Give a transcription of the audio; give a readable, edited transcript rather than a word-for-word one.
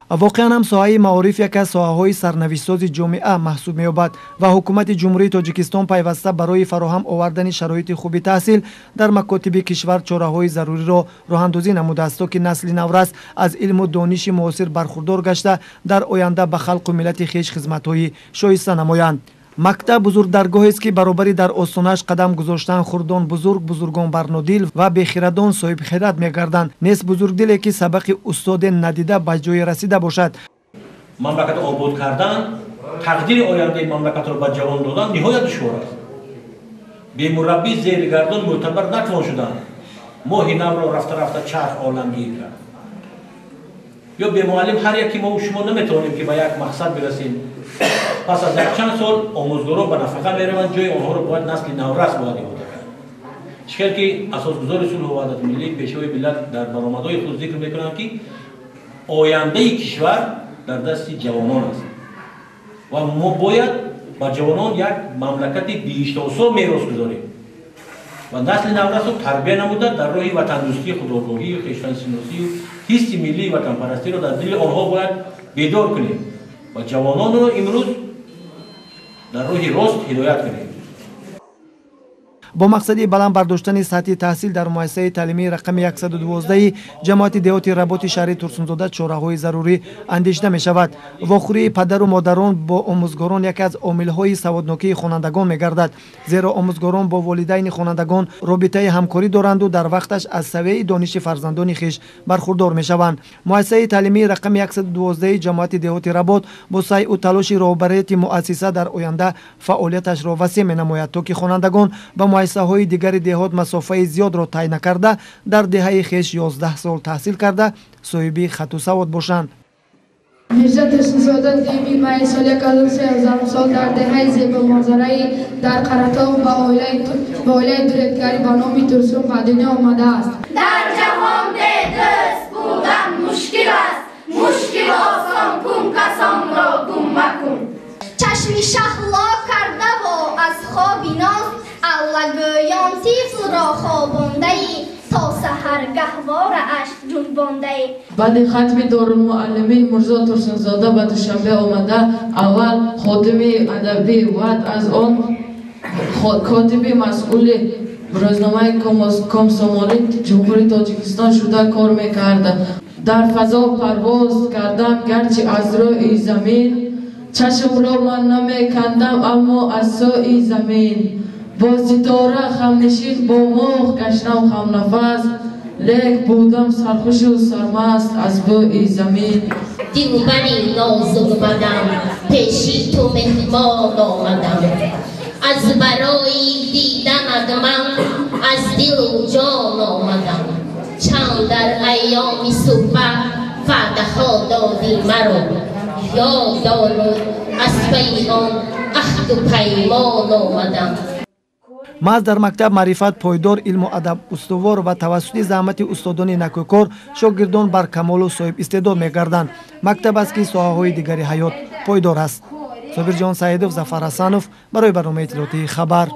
Воқеан ҳам соҳаи маориф яке аз соҳаҳои сарнавиштсози ҷомеа маҳсуб меёбад ва ҳукумати Ҷумҳурии Тоҷикистон пайваста барои фароҳам овардани шароити хуби таҳсил дар макотиби кишвар чораҳои заруриро роҳандозӣ намудааст, то ки насли наврас аз илму дониши муосир бархурдор гашта, дар оянда ба халқу миллати хеш хизматҳои шоиста намоянд. Мактаб бузургдаргоҳест, ки баробари дар остонаш қадам гузоштан хурдон бузург, бузургон барнодил ва бехирадон соҳибхирад мегарданд. Нест бузургдиле, ки сабақи устоде надида ба ҷое расида бошад. Мамлакатро обод кардан, тақдири ояндаи мамлакатро ба ҷавон додан ниҳоят душвор аст. Бемураббӣ зеригардон мӯътабар натвон шуданд. Моҳи навро рафта-рафта чарх оламгир кард. Ё бемуаллим ҳар яке мо шумо наметавонем, ки ба як мақсад бирасем. Пас аз якчанд сол омӯзгорон ба нафақа мераванд, ҷои онҳоро бояд насли наврас бояд иҳота кард. Чӣ хел ки асосгузори сулҳу ваҳдати миллӣ, пешвои миллат дар баромадҳои худ зикр мекунанд, ки ояндаи кишвар дар дасти ҷавонон аст ва мо бояд ба ҷавонон як мамлакати биҳиштосо мерос гузорем ва насли наврасро тарбия намуда, дар роҳи ватандӯстӣ, худогоҳӣ, хештансиносию ҳисси миллии ватанпарастиро дар дили онҳо бояд бедор кунем ва ҷавононро имрӯз дар роҳи рост ҳидоят кунем. Бо мақсади баланд бардоштани сатҳи таҳсил дар муассисаи таълимии рақами 112 ҷамоати деҳоти Работи шаҳри Турсунзода чораҳои зарурӣ андешида мешавад. Вохӯрии падару модарон бо омӯзгорон яке аз омилҳои саводнокии хонандагон мегардад, зеро омӯзгорон бо волидайни хонандагон робитаи ҳамкорӣ доранду дар вақташ аз савияи дониши фарзандони хеш бархурдор мешаванд. Муассисаи таълимии рақами 112 ҷамоати деҳоти Работ бо сайъу талоши роҳбарияти муассиса дар оянда фаъолияташро васеъ менамояд, то ки хонандагон ба муассисаҳои дигари деҳот масофаи зиёдро тай накарда, дар деҳаи хеш 11 сол таҳсил карда, соҳиби хату савод бошанд. Мирзо Турсунзода 2 майи соли 1911 сол дар деҳаи зебоманзараи дар Қаратоғ ба оилаи дуредгарӣ ба номи Турсун ба дунё омадааст. Дар ҷаҳон бедӯст будан мушкил аст, мушкил осон кун, касонро гум макун. Чашми шаҳло кардаву аз хоби ноз, аллагӯён тифлро хобондаи, то саҳар гаҳворааш ҷунбондаи. Баъди хатми дорулмуаллимин Мирзо Турсунзода ба Душанбе омада, аввал ходими адабӣ, баъд аз он котиби масъули рӯзномаи Комсомоли Ҷумҳурии Тоҷикистон шуда кор мекард. Дар фазо парвоз кардам, гарчи аз рӯи замин, чашмро ман намекандам, аммо аз сӯи замин. Бо ситора хамнишин, бо моҳ гаштам хамнафас, лек будам сархушу сармаст аз бӯи замин. Дилбари нозукбадам, пеши ту меҳмон омадам, аз барои диданат ман аз дилу ҷон омадам. Чанд дар айёми суҳбат ваъдаҳо додӣ маро, ёд дору аз пайи он аҳду паймон омадам. Маҳз дар мактаб маърифат пойдор, илму адаб устувор ва тавассути заҳмати устодони накӯкор шогирдон бар камолу соҳиб истеъдод мегарданд. Мактаб аст, ки соҳаҳои дигари ҳаёт пойдор аст. Собирҷон Саидов, Зафар Ҳасанов барои барномаи иттилоотии «Хабар».